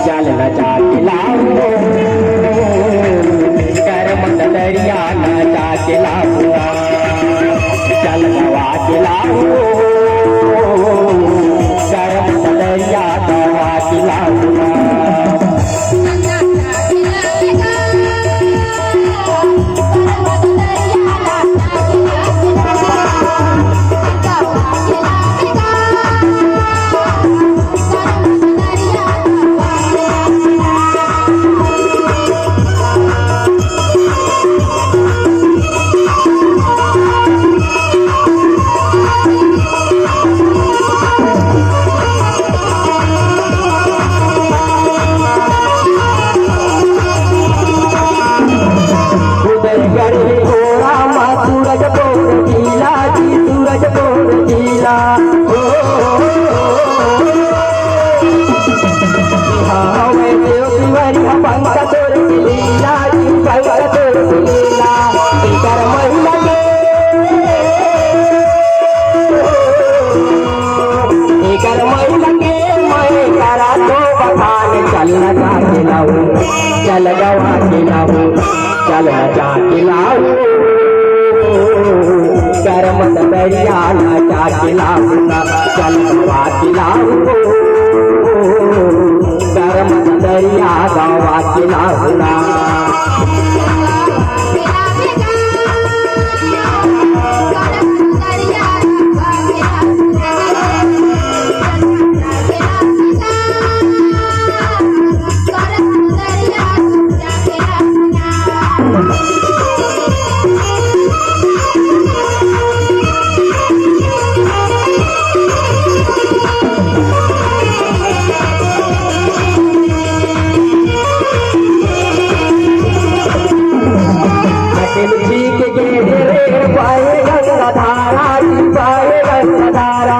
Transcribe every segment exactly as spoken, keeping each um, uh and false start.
चल नचा के लाहू, करम दरिया नचा के लाहू ना। चल गवा के लाहू, करम दरिया गवा के लाहू ना। उदयगढ़ में हो रामा सूरजपुर जिला जी, सूरजपुर जिला। ओ, हवे देव तिवारी पंकतोर लीला जी, पंकतोर लीला। एकर महिमा के, एकर महिमा के मैं करा तो बखान। चल नचा के लाहू, चल गवा के लाहू, चल नचा के लाहू, करम दरिया नचा के लाहू ना, चल गवा के लाहू, करम दरिया गवा के लाहू ना। अटल जी के घेरे रे पाए गंगा धारा जी, पाए गंगा धारा।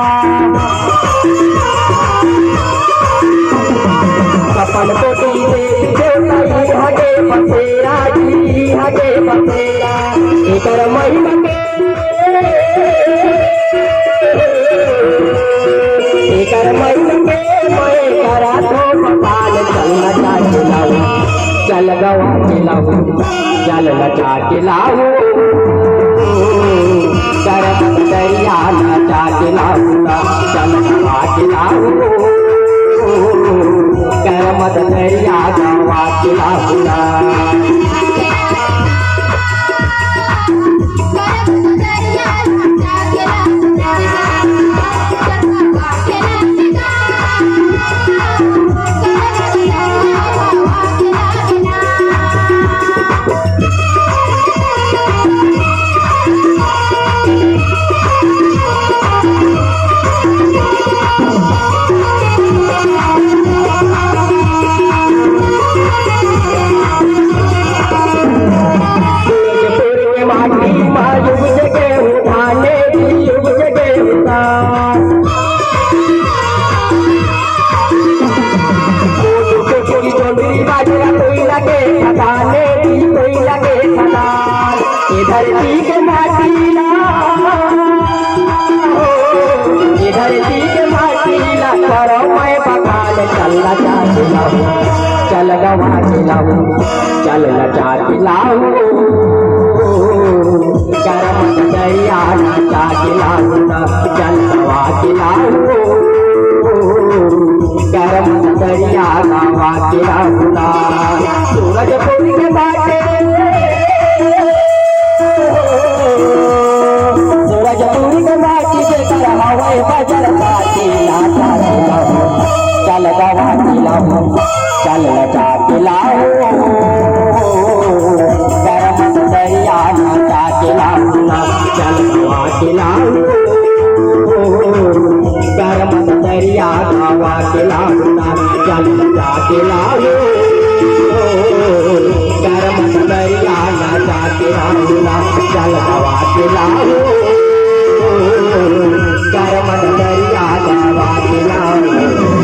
सपन कोटि देवी देवता इहाँ के बसेरा जी, इहाँ के बसेरा। एकर महिमा के, एकर महिमा के मैं करा तो बखान। चल नचा के लाहू, चल गवा के लाहू, चल नचा के लाहू, करम दरिया नचा के लाहू ना, चल गवा के लाहू, करम दरिया गवा के लाहू ना। ए धरती के माटी ला, ए धरती के माटी ला, करो मैं बखान। चल नचा के लाहू, चल गवा के लाहू, चल नचा के लाहू, करम दरिया नचा के लाहू ना, चल गवा के लाहू, करम दरिया गवा के लाहू ना। सूरजपुर के बाटे, सूरजपुर के बाटे, जेकर हवय बजर बाटे, नचा के लाहू, चल गवा के लाहू, चल नचा के लाहू, करम दरिया नचा के लाहू ना, चल गवा के लाहू, करम दरिया गवा के लाहू ना, चल नचा के लाहू, करम दरिया नचा के लाहू ना, चल गवा के लाहू, करम दरिया गवा के लाहू।